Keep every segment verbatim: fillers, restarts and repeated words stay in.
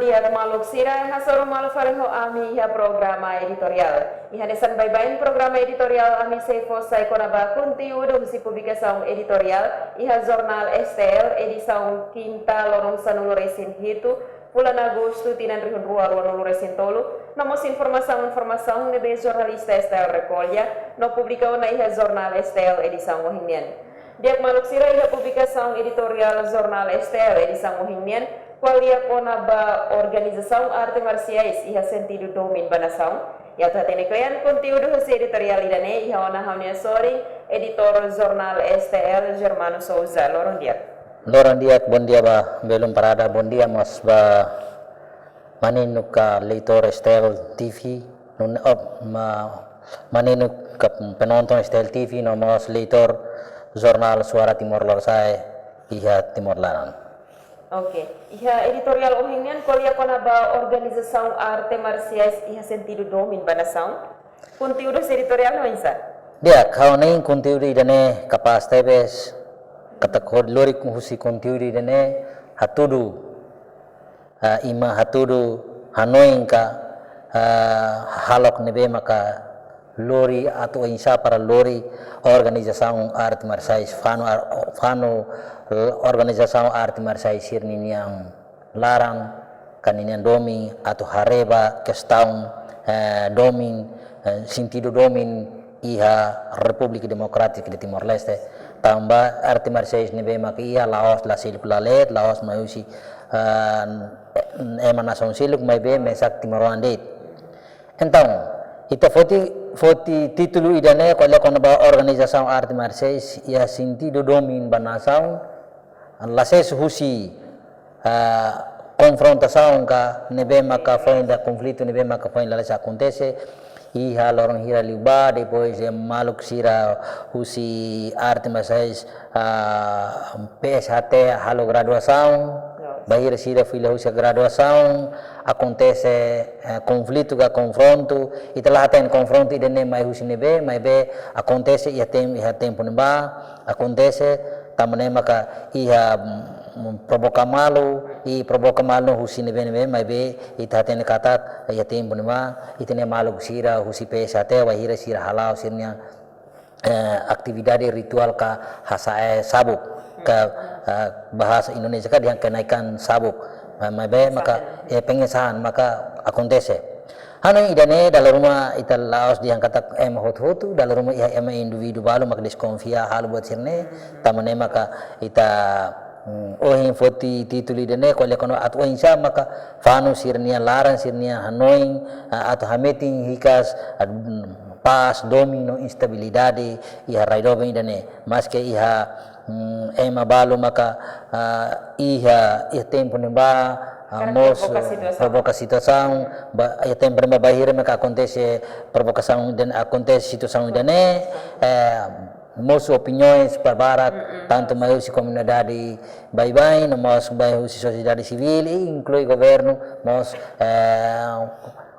Di'ak maluk sira, hasoru malu fali ho ami iha programa editoriál. Iha hanesan baibain programa editoriál ami sei fó sai kona-ba konteúdu husi publikasaun editoriál iha jornál S T L edisaun kinta loron sanulu resin hitu, fulan Agostu tinan rihun rua rua nulu resin tolu, no mós informasaun-informasaun ne'ebé jornalista S T L rekolla no publika ona iha jornál S T L edisaun ohin nian. Di'ak maluk sira, iha publikasaun editoriál jornál S T L edisaun ohin nian ko'alia kona-ba organizasaun arte marsiais iha sentidu domin ba nasaun. Atu hatene kle'an konteúdu husi editoriál ida-ne'e, iha ona ha'u-nia sorin, editór jornál S T L, Germano Souza. Loron di'ak. Loron di'ak, bondia ba belun parada, bondia mós ba maninuk ka leitór S T L T V, nun, oh, ma-, maninuk ka penonton S T L T V, no mós leitór jornál Suara Timor Lorosa'e iha Timor laran. Oke, iha editoriál ohin nian ko'alia kona-ba organizasaun arte marsiais iha sentidu domin ba nasaun. Konteúdu husi editoriál oinsá? Di'ak, ha'u hanoin konteúdu ida-ne'e kapás tebes, katak hodi lori husi konteúdu ida-ne'e hatudu, ah, ema hatudu hanoin ka, ah, hahalok ne'ebé maka lori atu oinsá para lori organizasaun arte marsiais, fanu ar-, fanu, eh, organizasaun arte marsiais sira-ninian laran, ka ninian domin atu haree ba kestaun, eh, domin, eh, sentidu domin iha Repúblika Demokrátika de Timor-Leste. Tanba arte marsiais ne'ebé maka iha la'ós la seluk la leet, la'ós mai husi, eh, ema nasaun seluk, maibé mesak timoroan de'it. Entaun, ita foti, foti títulu ida-ne'e ko'alia kona-ba organizasaun arte marsiais iha sentidu domin ba nasaun, la sees husi, ah, konfrontasaun ka ne'ebé maka foin ida, konflitu ne'ebé maka foin lalees akontese iha loron hira liubá, depois de maluk sira husi arte marsiais, ah, P S H T halo graduasaun, bainhira sira fila husi graduasaun, akontese, eh, konflitu ka konfrontu, ita la hatene konfrontu ida-ne'e mai husi ne'ebé, maibé akontese iha tem-, iha tempu ne'ebá, akontese, tanba ne'e maka iha, mm, provoka malu, i provoka malu husi ne'ebé-ne'ebé, maibé ita hatene katak iha tempu ne'ebá, ita-nia maluk sira husi P S H T, bainhira sira hala'o sira-nia, eh, atividade rituál ka hasa'e sabuk, ka, eh, bahasa Indonesia ka dehan kenaikan sabuk. Ma-, maibé maka, eh, pengesahan maka akontese. Hanoin ida-ne'e dala ruma ita la'ós dehan katak ema hotu-hotu, dala ruma iha ema indivíduu balu maka deskonfia halo buat sira-ne'e, tanba ne'e maka ita, mm, ohin foti títulu ida-ne'e ko'alia kona atu oinsá maka fanu sira-nia laran, sira-nia hanoin, ah, atu hametin hikas, ah, mm, pás, domin no estabilidade iha rai doben ida-ne'e. Maske iha, mm, ema balu maka, ah, iha, iha tempu ne'ebá, ah, karik mós provoka situasaun. Provoka situasaun, ba, iha tempu ne'ebá bainhira maka akontese provokasaun ida-ne'e, akontese situasaun ida-ne'e, eh, mosu opiniões para barak, tantu mai husi komunidade baibain, no mós mai husi sosiedade sivíl, i inklui governu, mós, eh,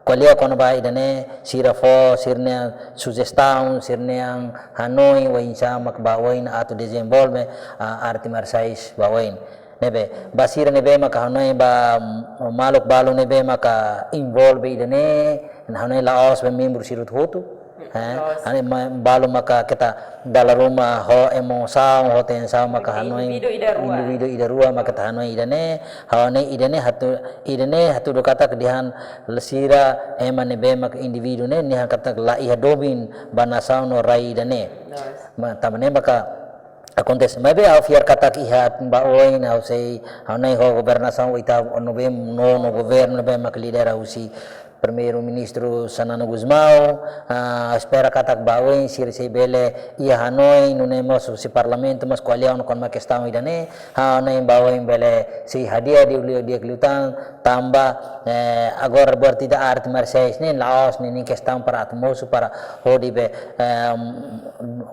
ko'alia kona-ba ida-ne'e, sira fó sira-nia sujestaun, sira-nia hanoin, oinsá mak ba oin atu dezenvolve, ah, arte marsiais ba oin. Ne'ebé, ba sira ne'ebé maka hanoin ba, mm, maluk balu ne'ebé maka envolve ida-ne'e, hanoin la'ós ba membru sira hotu-hotu. Eh, la'ós. Hanoin ma-, balu maka keta dala ruma ho emosaun, ho tensaun maka hanoin indivíduu ida rua. Indivíduu ida rua maka keta hanoin ida-ne'e, hanoin ida-ne'e hatu, ida-ne'e hatudu katak dehan sira ema ne'ebé maka indivíduu ne'e, nia katak la iha domin ba nasaun no rai ida-ne'e. La'ós. Ma, tanba ne'e maka akontese. Maibé ha'u fiar katak iha ba oin, ha'u sei, ha'u-nia ho governasaun oitavu, no be, no, no governu ne'ebé maka lidera husi Primeiru-Ministru Xanana Gusmão, ah, espera katak ba oin sira sei bele iha hanoin, nune'e mós husi Parlamentu mós ko'alia ona kona-ba kestaun ida-ne'e, ha'u hanoin ba oin bele sei hadi'a di'ak liu, di'ak liután, tanba, eh, agora buat ida arte marsiais ne'e la'ós ne'e, ne'e kestaun para atu mosu para hodi be, eh,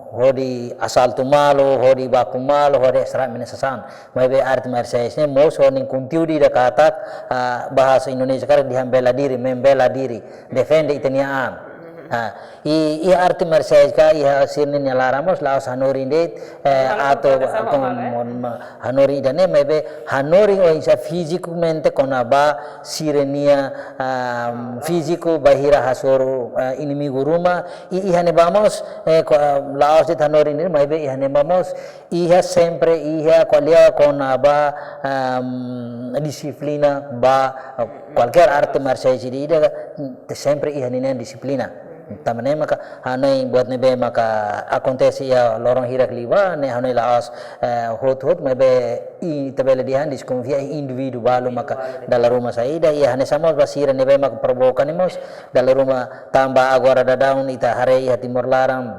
hodi asaltu malu, hodi baku malu, hodi estraga ema nia sasán. Maibé arte marsiais ne'e mós ho nia konteúdu ida katak, ah, bahasa Indonesia karik dehan bela diri, membela diri, defende ita-nia an. Ah, i, i arte marsiais ka, i ha sira-nia laran mós la'ós hanorin de'it, eh, Halo atu, komplementasaun atu halo, eh? mon-, hanorin ida-ne'e, maibé hanorin oinsá fizikamente kona-ba sira-nia, ah, fíziku bainhira hasoru, eh, inimigu ruma, i, iha ne'ebá mós, eh, ko-, la'ós de'it hanorin de'it, maibé iha ne'ebá mós, iha sempre, iha ko'alia kona-ba, ehm, dixiplina ba, eh, kualkér arte marsiais ida, ida, sempre iha ninia dixiplina. Tanba ne'e maka hanoin buat ne'ebé maka akontese iha loron hirak liubá, ne'e hanoin la'ós, eh, hotu-hotu, maibé ita bele dehan deskonfia indivíduu balu maka dala ruma saida, iha hanesan mós ba sira ne'ebé maka provoka ne'e mós dala ruma tanba agora daudaun ita haree iha Timor laran,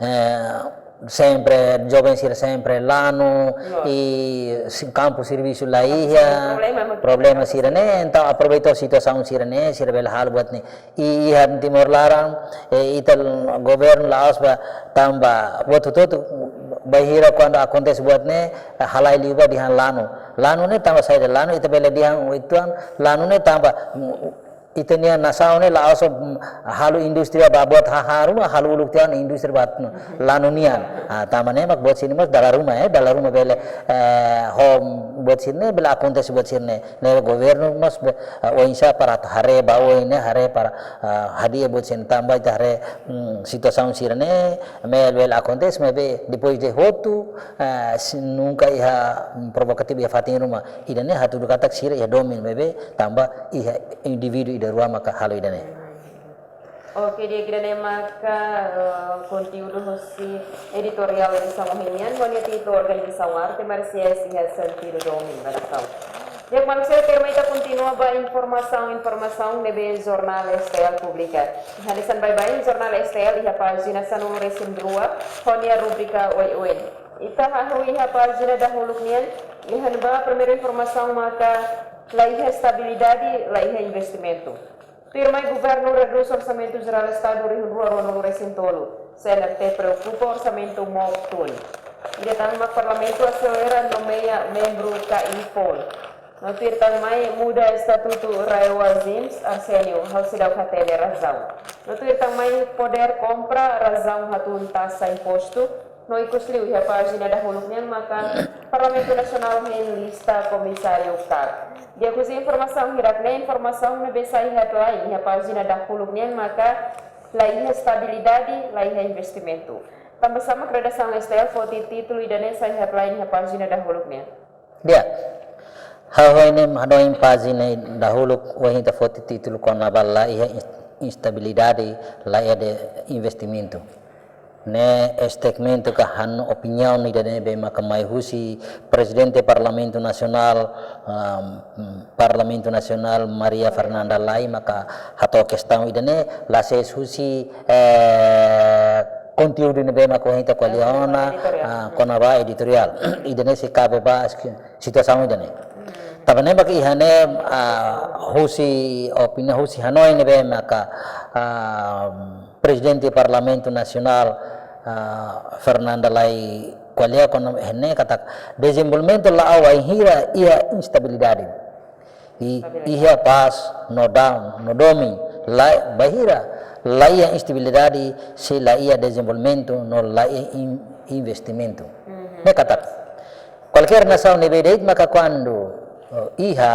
eh, sempre, joven sira sempre lanu, Loos. i si-, kampu servisu la Kampu iha, servisu, problema, problema sira-ne'e, entaun aproveita situasaun sira-ne'e, sira bele halo buat ne'e. I, iha Timor laran, eh, ita governu la'ós ba tanba buat hotu-hotu, bainhira kuandu akontese buat ne'e, halai liu ba dehan lanu. Lanu ne'e tanba saida lanu, ita bele dehan uitoan, lanu ne'e tanba, mm, ita-nia nasaun ne'e la'ós, mm, halo indústria ba buat hahán ruma, halo uluk tiha ona indústria ba, mm, lanu nian. Ah, tanba ne'e mak buat sira-ne'e mós dala ruma, eh, dala ruma bele, eh, ho buat sira-ne'e, bele akontese buat sira-ne'e. Ne'e governu mós be-, eh, oinsá para atu haree ba oin ne'e, haree para, eh, hadi'a buat sira-ne'e tanba ita haree, mm, situasaun sira-ne'e, mel bele akontese, maibé depois de hotu, eh, si-, nunka iha, mm, provokativu iha fatin ruma. Ida-ne'e hatudu katak sira iha domin, maibé tanba iha indivíduu ida rua maka halo ida-ne'e. Oke, di'ak, ida-ne'e maka, eh, konteúdu husi editoriál edisaun ohin nian, ho nia títulu Organizasaun Arte Marsiais iha Sentidu Domin ba Nasaun. Di'ak, maluk sira, tuirmai ita kontinua ba informasaun, informasaun ne'ebé jornál S T L publika. Hanesan baibain jornál S T L iha pájina sanulu-resin-rua, ho nia rubrika oioin. Ita hahú iha pájina dahuluk nian, iha ne'ebá primeiru informasaun maka la iha estabilidade, la iha investimentu. Tuirmai governu redús Orsamentu Jerál Estadu rihun rua ruanulu-resin-tolu. C N R T preokupa orsamentu mook tun. Ida tan mak Parlamentu aselera nomeia membru K I FOL. No tuir tan mai muda estatutu RAEOA ZIMS, Arsénio, ha'u seidauk hatene razaun. No tuir tan mai podér kompra, razaun hatún taxa impostu, no ikusliu iha pájina dahuluk nian maka Parlamentu Nasionál hein lista komisáriu KAK. Di'ak, husi informasaun hirak-ne'e, informasaun ne'ebé sai headline iha pájina dahuluk nian maka la iha estabilidade, la iha investimentu. Tanba sá mak redasaun S T L foti títulu ida-ne'e sai headline iha pájina dahuluk nian? Di'ak. Ha'u hanoin, hanoin pájina dahuluk ohin ita foti títulu kona-ba la iha ins-, instabilidade, la iha de investimentu. Ne'e statement ka hanoin opiniaun ida-ne'ebé maka mai husi Prezidente Parlamentu Nasionál, am, Parlamentu Nasionál Maria Fernanda Lay maka hato'o kestaun ida-ne'e, la sees husi, eh, konteúdu ne'ebé maka ohin ita ko'alia ona, Editoriál. ah, kona-ba editoriál. Ida-ne'e sei kabe ba situasaun ida-ne'e. Tanba ne'e maka iha ne'e, ah, husi opiniaun husi hanoin ne'ebé maka, ah, Prezidente Parlamentu Nasionál, ah, Fernanda Lay ko'alia kona-ba ne'e katak dezenvolvimentu la'o bainhira iha instabilidade. I, Instabilidade. Iha pás no dam, no domin, la, bainhira la iha instabilidade, sei la iha dezenvolvimentu, no la iha in-, investimentu. Mhm. Ne'e katak kualkér nasaun ne'ebé de'it maka kuandu, eh, iha,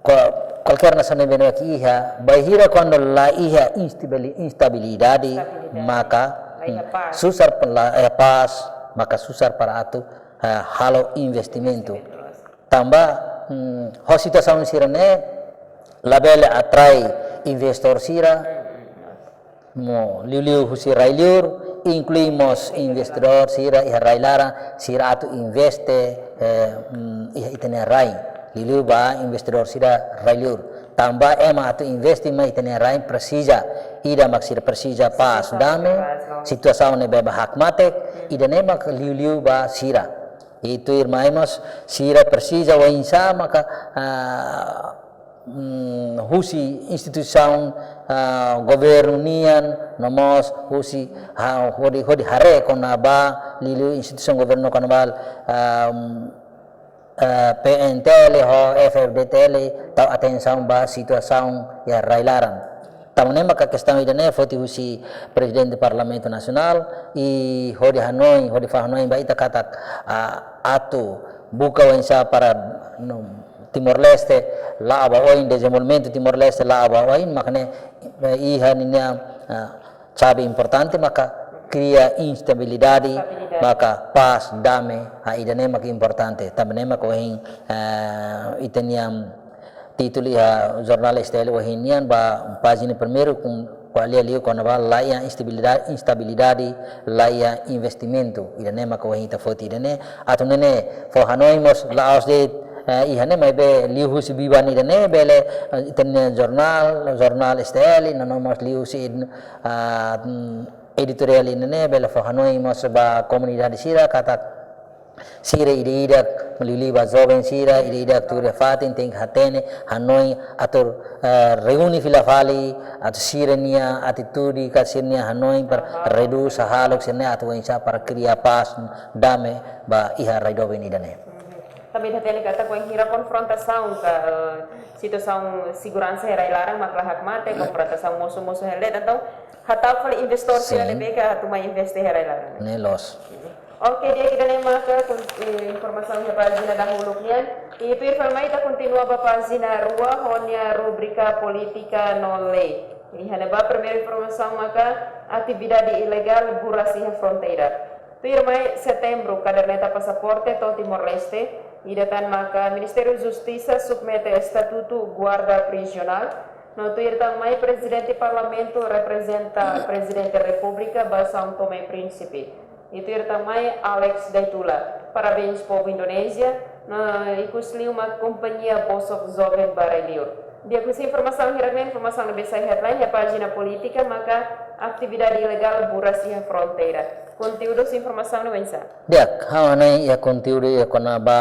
kua-, kualkér nasaun ne'ebé de'it iha, bainhira kuandu la iha instabili-, instabilidade, Instabilidade. maka, La iha hmm, pás. susar pa-, la iha pás, maka susar para atu, eh, halo investimentu. Investimentu. Tanba, hmm, ho situasaun sira-ne'e labele atrai investór sira, mo liuliu husi rai-liur, inklui mós investidór sira iha rai-laran, sira atu investe, eh, mm, iha ita-nia rai. Liuliu ba investidór sira rai-liur. Tanba ema atu investe mai ita-nia rai presiza, ida mak sira presiza pás, Situasaun dame, pás, no. situasaun ne'ebé ba hakmatek, ida-ne'e mak liuliu ba sira. I tuirmai mós sira presiza oinsá maka, ah, mm, husi instituisaun, ah, governu nian, no mós husi, ah, hodi, hodi haree kona-ba, liuliu instituisaun governu kona-ba, ah, mm, ah, P N T L ho F F D T L, tau atensaun ba situasaun iha rai-laran. Tanba ne'e maka kestaun ida-ne'e foti husi Prezidente Parlamentu Nasionál, i hodi hanoin, hodi fó hanoin ba ita katak, ah, atu buka oinsá para, no, Timor-Leste la'o ba oin, dezenvolvimentu Timor-Leste la'o ba oin, maka ne'e, eh, iha ninia, ah, xave importante maka kria instabilidade, instabilidade, maka pás, dame, ah, ida-ne'e maka importante. Tanba ne'e maka ohin, eh, ita-nia títulu iha jornál S T L ohin nian ba pájina primeiru, ko'alia liu kona-ba laiha instabilidade, instabilidade, laiha investimentu. Ida-ne'e maka ohin ita foti ida-ne'e. Atu nune'e fó hanoin mós la'ós de'it, eh, iha ne'e maibé liuhusi biban ida-ne'e bele, eh, ita-nia jornál, jornál S T L, no mós liuhusi, ah, mm, editoriál ida-ne'e bele fó hanoin mós ba komunidade sira katak sira ida-idak, liuliu ba joven sira ida-idak tuir fatin tenke hatene, hanoin atu, eh, reúne fila fali, atu sira-nia atitude ka sira-nia hanoin para redús hahalok sira-ne'e atu oinsá para kria pás, dame ba iha rai doben ida-ne'e. Tanba ita hatene katak bainhira konfrontasaun ka, eh, situasaun seguransa iha rai-laran mak la hakmatek, konfrontasaun mosu-mosu hela de'it, entaun hata'uk fali investór sira ne'ebé ke atu mai investe iha rai-laran. Ne'e loos. Oke, di'ak, ida-ne'e maka kon-, eh, informasaun iha pájina dahuluk nian. I tuir fali mai ita kontinua ba pájina rua ho nia rubrika Polítika no Lei. Iha ne'ebá primeiru informasaun maka atividade ilegál buras iha fronteira. Tuirmai Setembru, kaderneta pasaporte to'o Timor-Leste, ida tan maka Ministériu Justisa submete estatutu guarda prizionál, no tuir tan mai Prezidente Parlamentu reprezenta Prezidente Repúblika ba São Tomé e Príncipe. I tuir tan mai Alex Daitula, parabéns povu Indonézia, no ikus liu mak kompañia Bosok Joven ba rai-li'ur. Di'ak, husi informasaun hirak-ne'e, informasaun ne'ebé sai headline iha pájina polítika maka atividade ilegál buras iha fronteira. Konteúdu husi informasaun ne'e oinsá? Di'ak, ha'u hanoin iha konteúdu iha kona-ba,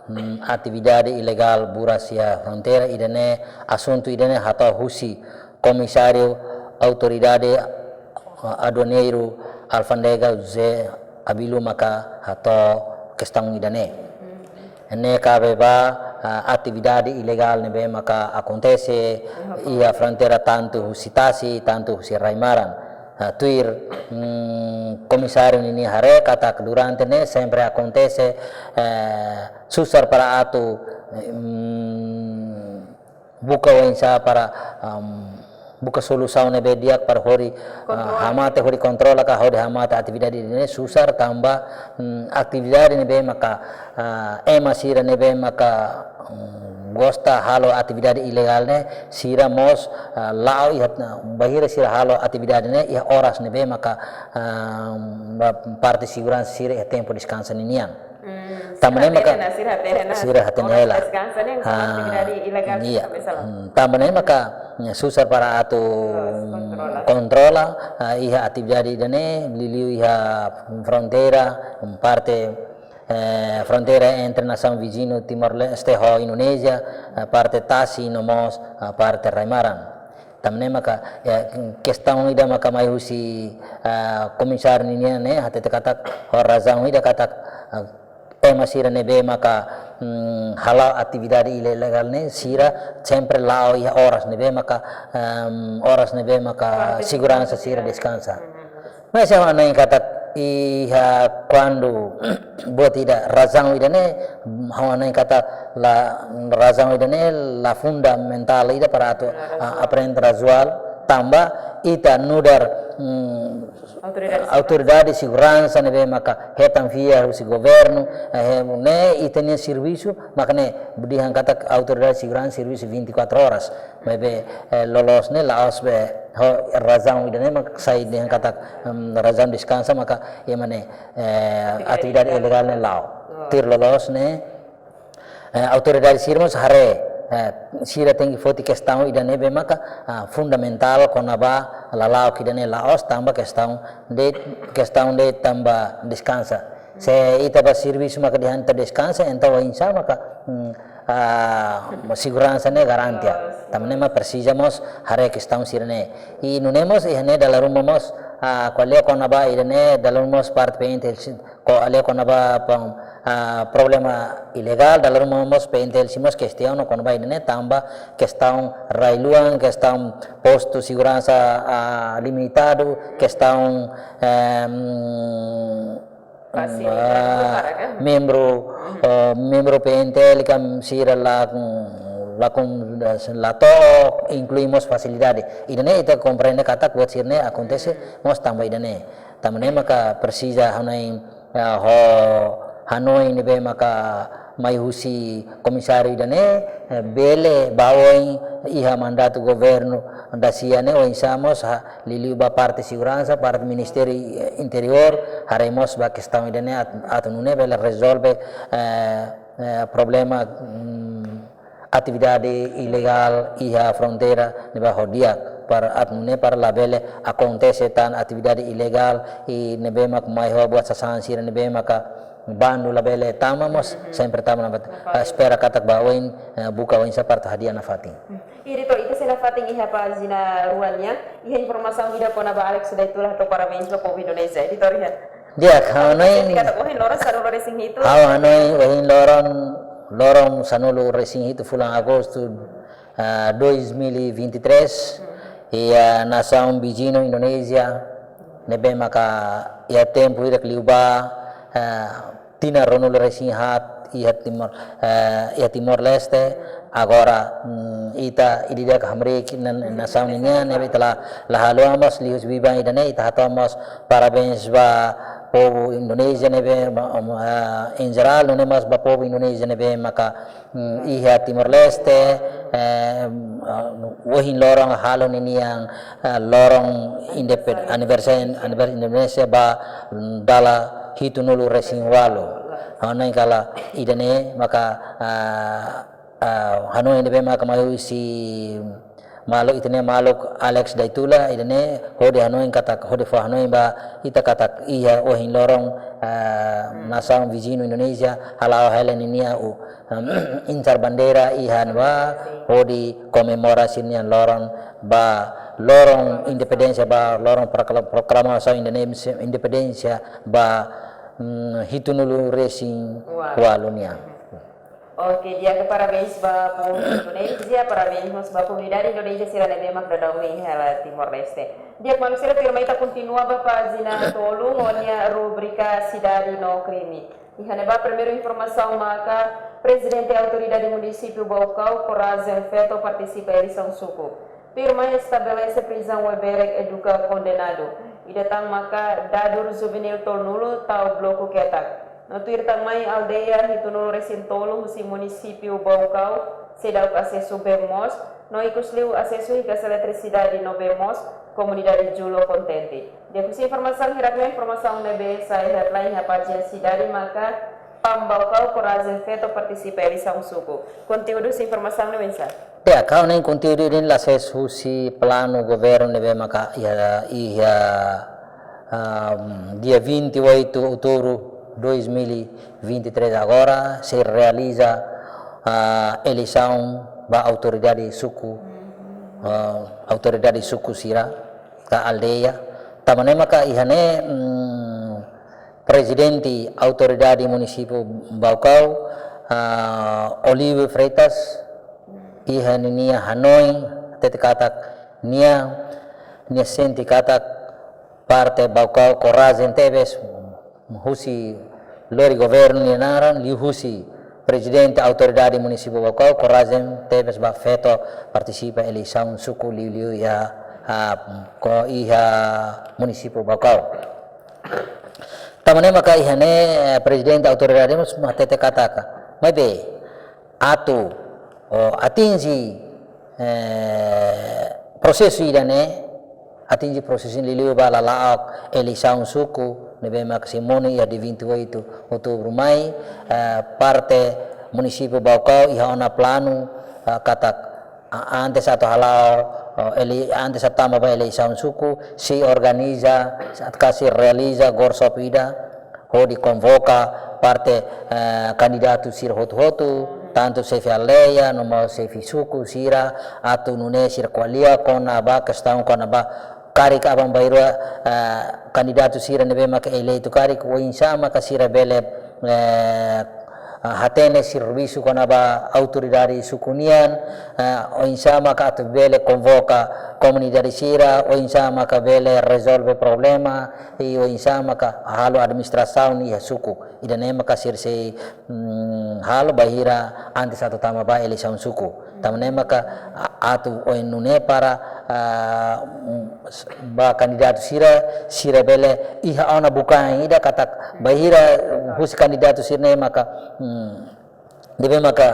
mm, atividade ilegál buras iha fronteira, ida-ne'e, asuntu ida-ne'e hato'o husi Komisáriu Autoridade, ah, Aduaneiru Alfándega José Abilu maka hato'o kestaun ida-ne'e. Ne'e kabe ba, ah, atividade ilegál ne'ebé maka akontese iha fronteira tantu husi tasi, tantu husi rai-maran. Ah, tuir, mm, komisáriu ninia haree katak durante ne'e sempre akontese, eh, susar para atu, mm, buka oinsá para, am, buka solusaun ne'ebé di'ak para hodi, ah, kontrola, hamate, hodi kontrola ka hodi hamate atividade ne'e susar tanba, mm, atividade ne'ebé maka, ah, ema sira ne'ebé maka, mm, gosta halo atividade ilegál ne'e sira mós, ah, la'o iha, bainhira sira halo atividade ne'e iha oras ne'ebé maka, ah, ba parte seguransa sira iha tempu deskansa ninian. Hmm, tanba ne'e maka sira hatene ona, sira hatene ona, sira hatene oras hela, deskansa ne'e, ah, atividade ilegál, iya, sira komesa la'o. Hmm, tanba ne'e maka, mm, susar para atu, terus, kontrola, kontrola, ah, iha atividade ida-ne'e, liuliu iha fronteira, mm, parte, eh, fronteira entre nasaun viziñu Timor-Leste ho Indonézia, eh, parte tasi no mós, ah, parte rai-maran. Tanba ne'e maka, eh, kestaun ida maka mai husi, ah, komisáriu ninian ne'e, hatete katak, ho razaun ida katak, ah, ema sira ne'ebé maka, mm, hala'o atividade ilegál ne'e, sira sempre la'o iha oras ne'ebé maka, em, oras ne'ebé maka parte seguransa sira deskansa. Hmm. Mas ha'u hanoin katak iha kuandu buat ida razaun ida-ne'e, ha'u hanoin katak la razaun ida-ne'e la fundamentál ida para atu, ah, aprende razoál tanba ita nu'udar, mm, autoridade, autoridade seguransa ne'ebé maka hetan fiar husi governu, eh, ne'e ita-nia servisu, maka ne'e dehan katak autoridade seguransa servisu vinte e quatro horas. Maibé, eh, loloos ne'e la'ós be, ho razaun ida-ne'e maka sai dehan katak, em, razaun deskansa maka, ya mane, eh, atividade ilegál ne'e la'o. Tuir loloos ne'e, eh, autoridade sira mós haree, eh, sira tenke foti kestaun ida ne'ebé maka, ah, fundamentál kona-ba lala'ok ida-ne'e la'ós tanba kestaun de'it, kestaun de'it tanba deskansa. Se ita ba servisu maka dehan ita deskansa, entaun oinsá maka, hmm, ah, seguransa ne'e garantia. Tanba ne'e mak presiza mós haree kestaun sira-ne'e. I nune'e mós, iha ne'e dala ruma mós, ah, ko'alia kona-ba ida-ne'e dala ruma mós parte P N T L C, ko'alia kona-ba, pam, ah, problema ilegál, dala ruma mós P N T L sira mós kestaun no kona-ba ida-ne'e, tanba kestaun rai-luan, kestaun postu seguransa, ah, limitadu, kestaun, em, Fasilidade ah, para, kan? Membru, eh, membru P N T L kan sira la, la kun, la to'o, inklui mós fasilidade. Ida-ne'e ita komprende katak buat sira-ne'e akontese mós tanba ida-ne'e. Tanba ne'e maka presiza hanoin, eh, ho hanoin ne'ebé maka mai husi komisáriu ida-ne'e, eh, bele ba oin iha mandatu governu dasia ne'e oinsá mós ha, liuliu ba parte seguransa, parte Ministériu, eh, Interiór, haree mós ba kestaun ida-ne'e at-, atu nune'e bele rezolve, eh, eh, problema, mm, atividade ilegál iha fronteira ne'ebá ho di'ak para atu nune'e para labele akontese tan atividade ilegál i ne'ebé mak mai ho buat sasán sira ne'ebé maka bandu labele tama mós sempre tama na bat-, ah, espera katak ba oin, eh, buka oinsá para atu hadi'a nafatin. Ida-ne'e ita sei nafatin iha pájina rua nian, iha informasaun ida kona-ba Alex Daitula, hato'o parabéns ba povu Indonézia. Editór iha. Di'ak, ha'u hanoin. Katak ohin loron sanulu-resin-hitu. Ha'u hanoin ohin loron, loron sanulu-resin-hitu fulan Agostu, ah, dois mil e vinte e três, iha nasaun viziñu Indonézia, ne'ebé maka iha tempu ida liubá, ah, tinan ruanulu-resin-haat iha Timor, eh, iha Timor-Leste, agora, mm, ita ida-idak hamriik na, nasaun nian, ne'ebé ita la, la haluha mós liuhusi biban ida-ne'e, ita hato'o mós parabéns ba povu Indonézia ne'ebé, ma, ma, eh, em geral, nune'e mós ba povu Indonézia ne'ebé maka, mm, iha Timor-Leste, eh, mm, ah, ohin loron halo ninian, ah, loron independ-, aniversáriu, aniversáriu Indonézia ba, mm, dala hitunulu-resin-ualu. Hanoin katak ida-ne'e maka, ah, ah, hanoin ne'ebé maka mai husi maluk ita-nia maluk Alex Daitula, ida-ne'e hodi hanoin katak, hodi fó hanoin ba ita katak iha ohin loron, ah, nasaun viziñu Indonézia hala'o hela ninia u, em, incar bandeira iha ne'ebá hodi komemora sira-nia loron ba loron independénsia ba loron prokla-, proklamasaun Indonézia, independénsia ba, mm, hitunulu-resin-ualu nian. Oke, di'ak, parabéns ba povu Indonézia, parabéns mós ba komunidade Indonézia sira ne'ebé mak daudaun iha Timor-Leste. Di'ak, maluk sira, tuirmai ita kontinua ba pájina tolu, ho nia rubrika Sidade no Krime. Iha ne'ebá primeiru informasaun maka Prezidente Autoridade Munisípiu Baucau korajen feto partisipa eleisaun suku. Tuirmai estabelese prizaun Weberek eduka kondenadu. Ida tan maka dadur juvenil tolunulu tau bloku ketak. No tuir tan mai aldeia hitunulu-resin-tolu husi munisípiu Baucau seidauk asesu bee moos, no ikusliu asesu hikas eletrisidade no bee moos, komunidade Julo kontente. Di'ak, husi informasaun hirak-ne'e, informasaun ne'ebé sai headline iha pájina Sidade maka PAM Baucau korajen feto partisipa eleisaun suku. Konteúdu husi informasaun ne'e oinsá? Di'ak, ha'u-nia konteúdu ida-ne'e la ses husi planu governu ne'ebé maka iha, iha, ah, dia vinte e oito outubro dois mil e vinte e três agora sei realiza, ah, eleisaun ba autoridade suku, ah, autoridade suku sira ka aldeia. Tanba ne'e maka iha ne'e, mm, Prezidente Autoridade Munisípiu Baucau, ah, Olívio Freitas, iha ninia hanoin hatete katak nia, nia sente katak parte Baucau korajen tebes, husi lori governu nia naran, liuhusi Prezidente Autoridade Munisípiu Baucau korajen tebes ba feto partisipa eleisaun suku liuliu iha, ah, ko iha munisípiu Baucau. Tanba ne'e maka iha ne'e, eh, Prezidente Autoridade mós hatete katak, maibé atu, oh, atinje, eh, prosesu ida-ne'e, atinje prosesu liuliu ba lala'ok eleisaun suku ne'ebé mak sei monu iha dia vinte e oito outubro mai, eh, parte munisípiu Baucau iha ona planu, eh, katak, a-, antes atu hala'o, eh, ele-, antes atu tama ba eleisaun suku, sei organiza, atu sei realiza workshop ida, hodi konvoka parte, eh, kandidatu sira hotu-hotu, tantu xefe aldeia, no mós xefe suku sira, atu nune'e sira ko'alia kona-ba kestaun kona-ba karik aban-bainrua, eh, kandidatu sira ne'ebé maka eleitu karik, oinsá maka sira bele eh, ah, hatene servisu kona-ba autoridade suku nian, ah, oinsá maka atu bele konvoka komunidade sira, oinsá maka bele rezolve problema, i oinsá maka halo administrasaun iha suku. Ida-ne'e maka sira sei, mm, halo bainhira antes atu tama ba eleisaun suku. Tanba ne'e maka a-, atu oin nune'e para, ah, mm, s-, ba kandidatu sira, sira bele iha ona bukain ida katak bainhira husi kandidatu sira-ne'e maka, mm, ne'ebé maka,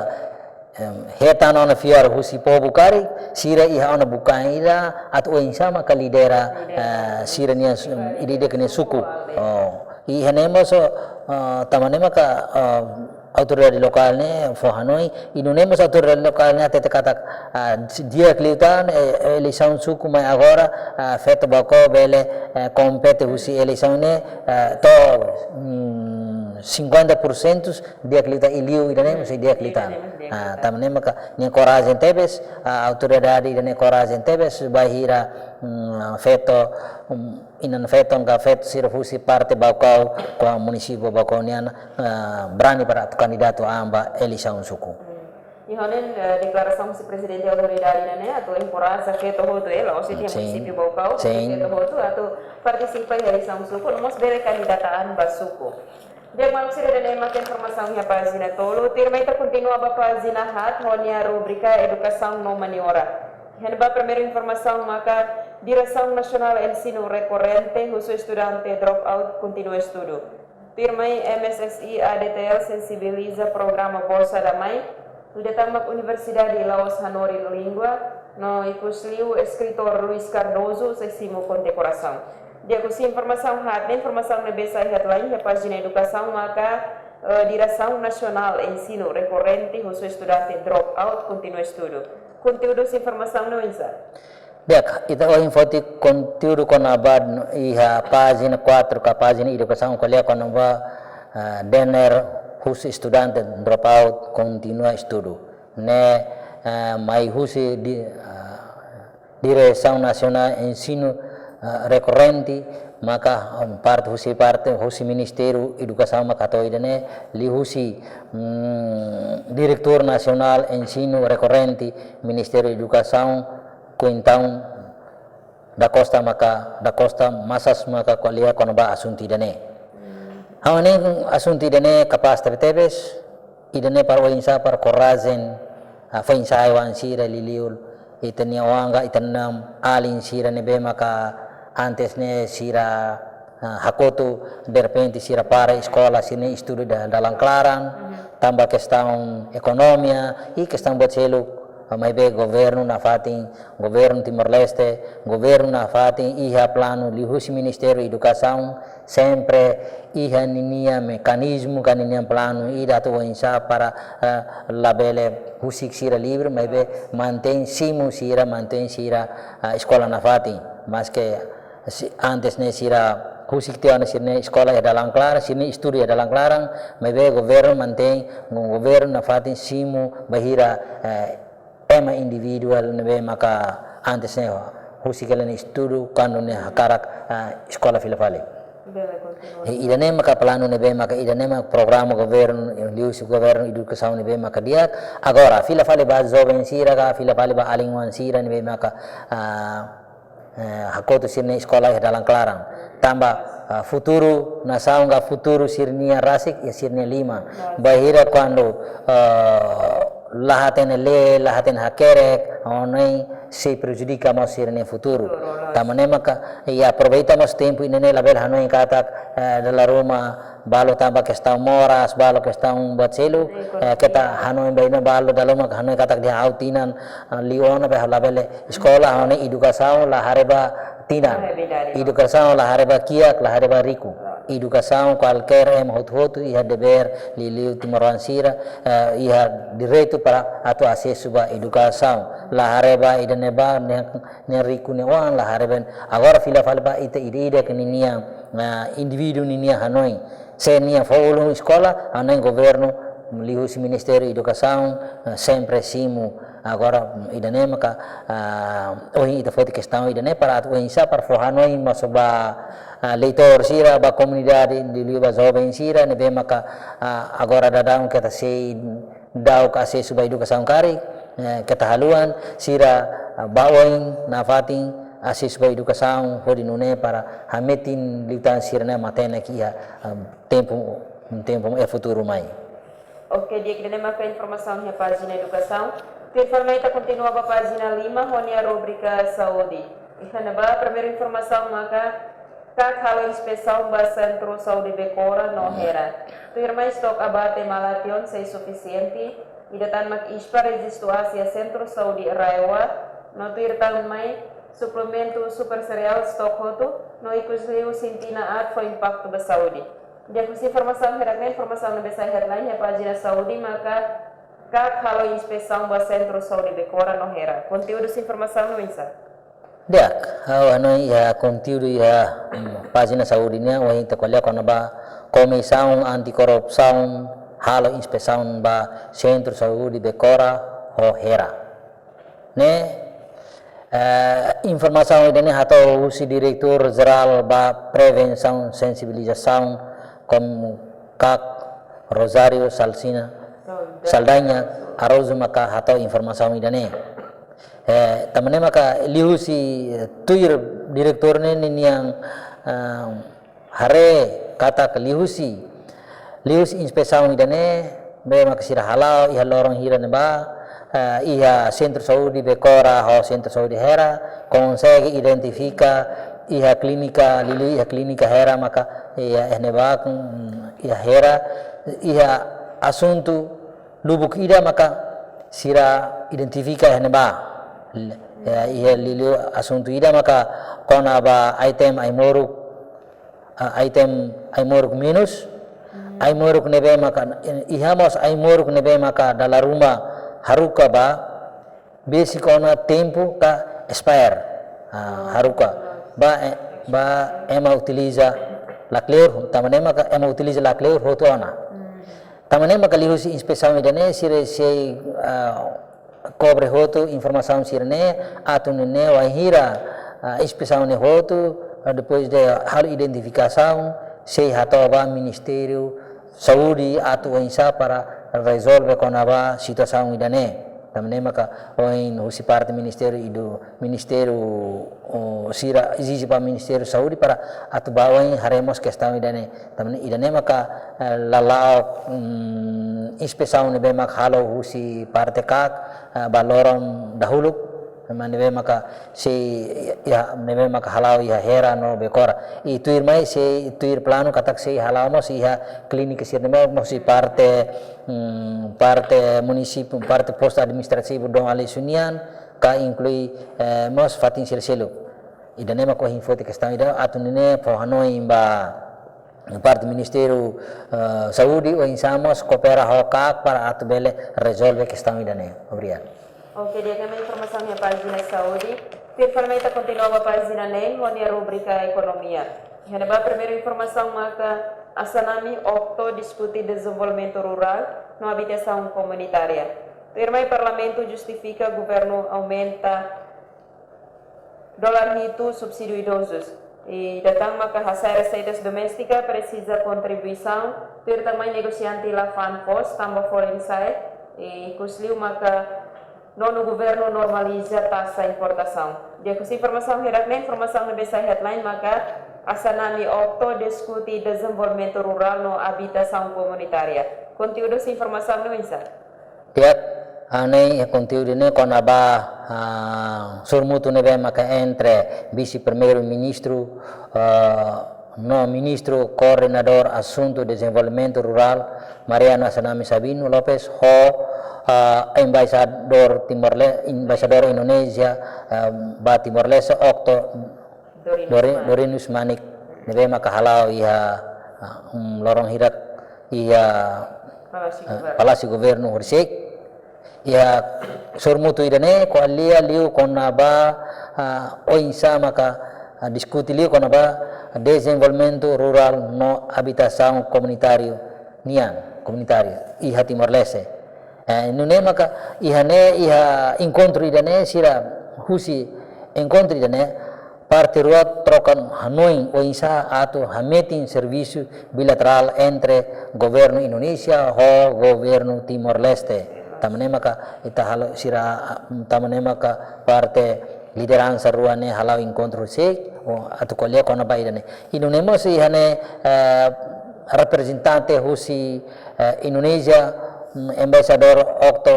em, hetan ona fiar husi povu karik, sira iha ona bukain ida atu oinsá maka lidera, lidera, eh, sira-nia su-, ida-idak nia suku. Oh, i iha ne'e mós, eh, tanba ne'e maka, eh, autoridade lokál ne'e fó hanoin, i nune'e mós autoridade lokál ne'e hatete katak, ah, di'ak liután, eh, eleisaun suku mai agora, ah, feto Baucau bele, eh, kompete husi eleisaun ne'e, eh, to'o, mm, cinquenta por cento di'ak liután, i liu ida-ne'e mós di'ak liután. Di'ak liután. Ah, tanba ne'e maka nia korajen tebes, ah, autoridade ida-ne'e korajen tebes, bainhira, mm, feto, mm, inan-feton ka feto sira husi parte Baucau, ka munisípiu Baucau nian, ah, brani para atu kandidatu an ba eleisaun suku. Hmm. Iha ne'e, eh, deklarasaun husi prezidente autoridade ne'e atu enkoraja feto hotu, eh, la'ós de'it iha, sin, munisípiu Baucau, sin, feto hotu atu partisipa iha eleisaun suku, no mós bele kandidata an ba suku. Di'ak, maluk sira, ida-ne'e maka informasaun iha pájina tolu. Tuirmai ita kontinua ba pájina haat ho nia rubrika Edukasaun no Humaniora. Iha ne'ebá primeiru informasaun maka Diresaun Nasionál Ensinu Rekorrente husu estudante dropout kontinua estudu. Tuirmai M S S I A D T L sensibiliza programa Bolsa da Mãe, no ida tan mak Universidade La'ós Hanorin Língua, no ikusliu eskritór Luis Cardoso sei simu kondekorasaun. Di'ak, husi informasaun haat ne'e, informasaun ne'ebé sai headline iha pájina edukasaun maka, eh, Diresaun Nasionál Ensinu Rekorrente husu estudante dropout kontinua estudu. Konteúdu husi informasaun ne'e oinsá? Di'ak, ita ohin foti konteúdu kona-ba iha pájina kuatru ka pájina edukasaun ko'alia kona-ba, ah, DNR husu estudante dropout kontinua estudu. Ne'e, ah, mai husi di, ah, Diresaun Nasionál Ensinu, ah, Rekorrente, maka, um, parte husi parte husi Ministériu Edukasaun maka hato'o ida-ne'e, liuhusi, mm, Diretór Nasionál Ensinu Rekorrente, Ministériu Edukasaun, Quintão da Costa maka, da Costa Massas maka ko'alia kona-ba asuntu ida-ne'e. Ha'u hanoin asuntu ida-ne'e kapás tebetebes, ida-ne'e para oinsá, para korajen, ah, foin-sa'e oan sira, liuliu ita-nia oan ka ita-nia alin sira ne'ebé maka antes ne'e sira, ah, hakotu, derrepente sira para eskola, sira-nia estudu iha dalan klaran, tanba kestaun ekonomia, i kestaun buat seluk, ah, maibé governu nafatin, governu Timor-Leste, governu nafatin iha planu liuhusi Ministériu Edukasaun, sempre iha ninia mekanizmu ka ninia planu ida atu oinsá para, eh, labele husik sira livre, maibé mantein simu sira, mantein sira, eh, eskola nafatin. Maske si-, antes ne'e sira husik tiha ona sira-nia eskola iha dalan klaran, sira-nia estudu iha dalan klaran, maibé governu mantein, governu nafatin simu bainhira, eh, ema individuál ne'ebé maka antes ne'e husik hela nia estudu, kuandu nia hakarak, ah, eskola fila fali. Bele kontinua. I ida-ne'e maka planu ne'ebé maka ida-ne'e maka programa governu, liuhusi governu edukasaun ne'ebé maka di'ak. Agora, fila fali ba joven sira ka, fila fali ba alin oan sira ne'ebé maka, ah, eh, hakotu sira-nia eskola iha dalan klaran. Tanba, ah, futuru nasaun ka futuru sira-nia rasik iha sira-nia liman. Bainhira kuandu, eh, la hatene lee, la hatene hakerek, ha'u hanoin sei prejudika mós sira-nia futuru. Futuru, loos. Tanba ne'e maka, i aproveita mós tempu ida-ne'e labele hanoin katak, eh, dala ruma balu tanba kestaun moras, balu kestaun buat seluk, eh, keta hanoin ba ida-ne'e, balu dala ruma hanoin katak dehan ha'u tinan, ah, liu ona be ha'u labele eskola, ha'u hanoin edukasaun la haree ba tinan. La haree ba idade. Edukasaun la haree ba kiak, la haree ba riku. Edukasaun kualkér ema hotu-hotu iha devér, liuliu timoroan sira, eh, iha direitu para atu asesu ba edukasaun. La haree ba ida-ne'ebá, ne'e, ne'e riku ne'e oan, la haree ba. Agora fila fali ba ita ida-idak ninia, ah, indivíduu ninia hanoin. Se nia fó ulun eskola, ha'u hanoin governu liuhusi Ministériu Edukasaun, eh, sempre simu. Agora, mm, ida-ne'e maka, ah, ohin ita foti kestaun ida-ne'e para atu oinsá para fó hanoin mós ba, ah, leitór sira, ba komunidade, liuliu ba joven sira, ne'ebé maka, ah, agora daudaun keta sei daudaun asesu ba edukasaun karik, eh, keta haluha, sira, ah, ba oin nafatin asesu ba edukasaun, hodi nune'e para hametin liután sira-ne'e matenek iha, ah, tempu, tempu, eh, futuru mai. Oke, di'ak, ida-ne'e maka informasaun iha pájina edukasaun. Tuirmai ita kontinua ba pájina lima, ho nia rubrika saúde. Iha ne'ebá, primeiru informasaun maka KAK halo inspesaun ba Sentru Saúde Becora no Hera. Tuirmai stok abate Malathion sei sufisiente, ida tan mak ISPA rejistu asia Sentru Saúde RAEOA, no tuir tan mai suplementu super sereál stok hotu, no ikus liu sintina aat fó impaktu ba saúde. Di'ak, husi informasaun hirak-ne'e, informasaun ne'ebé sai headline iha pájina saúde maka KAK halo inspesaun ba Sentru Saúde Becora no Hera. Konteúdu husi informasaun ne'e oinsá? Di'ak, ha'u hanoin iha konteúdu iha, mm, pájina saúde nian, ohin ita ko'alia kona-ba Komisaun Anti Korrupsaun halo inspesaun ba Sentru Saúde Becora ho Hera. Ne'e, eh, informasaun ida-ne'e hato'o husi Diretór Jerál ba Prevensaun Sensibilizasaun KOMKAK, Rosário Salsina, Saldanha Araújo maka hato'o informasaun ida-ne'e. Eh, tanba ne'e maka liuhusi, eh, tuir diretór ne'e nian, eh, haree katak liuhusi, liuhusi inspesaun ida-ne'e, ne'ebé maka sira hala'o iha loron hirak ne'ebá, eh, iha Sentru Saúde Becora ho Sentru Saúde Hera, konsege identifika iha klínika, liuliu iha klínika Hera maka iha, eh, ne'ebá, mm, iha Hera, iha asuntu lubuk ida maka sira identifika iha ne'ebá. Iha, iha liuliu asuntu ida maka kona-ba item ai-moruk, ah, item ai-moruk menus, ai-moruk ne'ebé maka, iha mós ai-moruk ne'ebé maka dala ruma haruka ba, besik ona tempu ka expire. Ah, haruka. Ba, eh, ba ema utiliza lakleur, tanba ne'e maka ema utiliza lakleur hotu ona. Tanba ne'e maka liuhusi inspesaun ida-ne'e sira sei, ah, kobre hotu informasaun sira-ne'e, atu nune'e wainhira, ah, inspesaun ne'e hotu, ah, depois de halo identifikasaun, sei hato'o ba Ministériu Saúde atu oinsá para rezolve kona-ba situasaun ida-ne'e. Tanba ne'e maka ohin husi parte ministériu idu, ministériu, oh, sira ezije ba Ministériu Saúde para atu ba oin haree mós kestaun ida-ne'e. Tanba ne'e ida-ne'e maka, eh, lala'ok, mm, inspesaun ne'ebé mak halo husi parte KAK, eh, ba loron dahuluk, ema ne'ebé maka sei, iha, ne'ebé maka hala'o iha Hera no Becora. I tuirmai sei, tuir planu katak sei hala'o mós iha klínika sira-ne'e mós husi parte, mm, parte munisípiu, parte postu administrativu Dom Aleixo nian, ka inklui, eh, mós fatin sira seluk. Ida-ne'e mak ohin foti kestaun ida atu nune'e fó hanoin ba parte Ministériu, eh, Saúde oinsá mós koopera ho KAK para atu bele rezolve kestaun ida-ne'e. Obrigadu. Oke, di'ak, ida-ne'e mak informasaun iha pájina saúde. Tuirmai ita kontinua ba pájina neen, ho nia rubrika ekonomia. Iha ne'ebá primeiru informasaun maka Assanami OCTO diskute dezenvolvimentu rurál no abitasaun komunitária. Tuirmai Parlamentu justifika governu aumenta dolar hitu subsídiu idozus. I ida tan maka hasai reseitas doméstika presiza kontribuisaun, tuir tan mai negosiante la fa'an foos, tanba folin sa'e, i ikus liu maka nonu governu normaliza taxa importasaun. Di'ak, husi informasaun hirak-ne'e, informasaun ne'ebé sai headline maka Assanami OCTO diskute dezenvolvimentu rurál no abitasaun komunitária. Konteúdu husi informasaun ne'e oinsá? Di'ak, ah, ne'e iha konteúdu ne'e kona-ba, ah, sorumutu ne'ebé maka entre Vise-Primeiru-Ministru, ah, no Ministru Koordenadór Asuntu Dezenvolvimentu Rurál, Mariano Assanami Sabino Lopes, ho, ah, Embaixadór Timor-Le-, Embaixadór Indonézia, ah, ba Timor-Leste, OCTO, Dorinus Dori-, Manik. Dorinus Manik, ne'ebé maka hala'o iha, ah, um, loron hirak iha, Palásiu, ah, Governu. Palásiu Governu horisehik. Iha sorumutu ida-ne'e ko'alia liu kona-ba, ah, oinsá maka, ah, diskute liu kona-ba dezenvolvimentu rurál no abitasaun komunitáriu nian. komunitáriu iha Timor-Leste. Eh, nune'e maka iha ne'e, iha enkontru ida-ne'e, sira husi enkontru ida-ne'e, parte rua troka hanoin oinsá atu hametin servisu bilaterál entre governu Indonézia ho governu Timor-Leste. Tanba ne'e maka ita halo sira, tanba ne'e maka parte lideransa rua ne'e hala'o enkontru sé, o, atu ko'alia kona-ba ida-ne'e. I nune'e mós iha ne'e, eh, reprezentante husi, eh, Indonézia, mm, Embaixadór Octo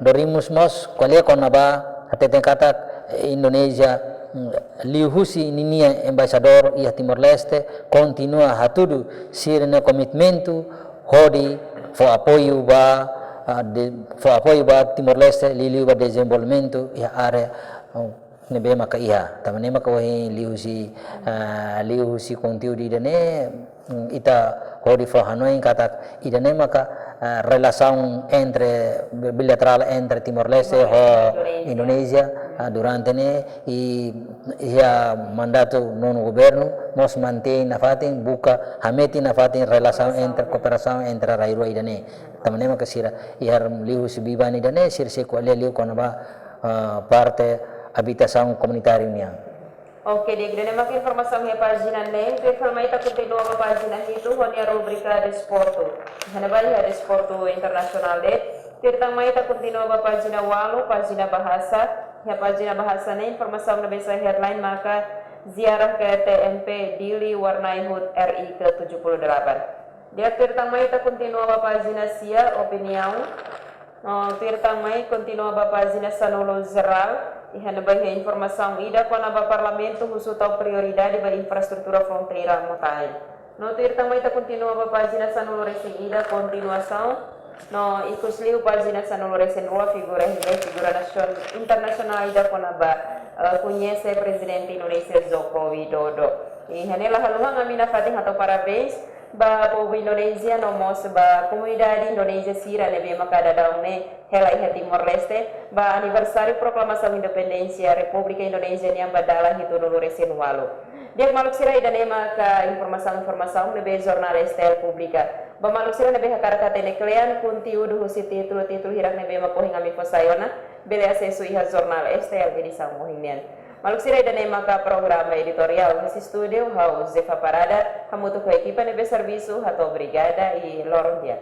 Dorimus mós ko'alia kona-ba, hateten katak, eh, Indonézia, mm, liuhusi ninia embaixadór iha Timor-Leste, kontinua hatudu sira-nia komitmentu hodi fó apoiu ba, ah, de, fó apoiu ba Timor-Leste, liuliu ba dezenvolvimentu iha área, oh, ne'ebé maka iha. Tanba ne'e maka ohin liuhusi, ah, liuhusi konteúdu ida-ne'e, mm, ita hodi fó hanoin katak ida-ne'e maka, ah, relasaun entre, bilaterál entre Timor-Leste ho Indonézia, ah, durante ne'e i, iha mandatu nonu governu, mós mantein nafatin, buka hametin nafatin relasaun entre, kooperasaun entre rai rua ida-ne'e. Tanba ne'e maka sira, iha liuhusi biban ida-ne'e, sira sei ko'alia liu kona-ba, ah, parte abitasaun komunitáriu nian. Oke, di'ak, ida-ne'e maka informasaun iha pájina neen, tuirmai ita kontinua ba pájina hitu ho nia rubrika desportu. Iha ne'ebá iha desportu internasionál de'it, tuirmai ita kontinua ba pájina ualu, pájina bahasa. Iha pájina bahasa ne'e informasaun ne'ebé sai headline maka ziarah ke T M P Dili warnai HUT R I ke tujuh puluh delapan. Di'ak, tuirmai ita kontinua ba pájina sia, opiniaun. No, tuirmai kontinua ba pájina sanulu jerál. Iha ne'ebá iha informasaun ida kona-ba Parlamentu husu tau prioridade ba infraestrutura fronteira Motael. No, tuirmai ita kontinua ba pájina sanulu resin ida, kontinuasaun. No, ikusliu pájina sanulu resin rua, figura, figura nasion-, internasionál ida kona-ba, eh, koñese Prezidente Indonézia Joko Widodo. Iha ne'e la haluha ami nafatin hato'o parabéns ba povu Indonézia no mós ba komunidade Indonézia sira ne'ebé maka daudaun ne'e hela iha Timor-Leste ba aniversáriu proklamasaun independénsia Repúblika Indonézia nian ba dala hitunulu resin ualu. Di'ak maluk sira, ida-ne'e maka informasaun-informasaun ne'ebé Jornál S T L publika. Ba maluk sira ne'ebé hakarak hatene kle'an konteúdu husi títulu-títulu hirak ne'ebé maka ohin ami fó sai ona, bele asesu iha Jornál S T L edisaun ohin nian. Maluk sira, ida-ne'e maka programa editoriál husi estúdiu, ha'u Zefa Parada, hamutuk ho ekipa ne'ebé servisu, hato'o obrigada i loron di'ak.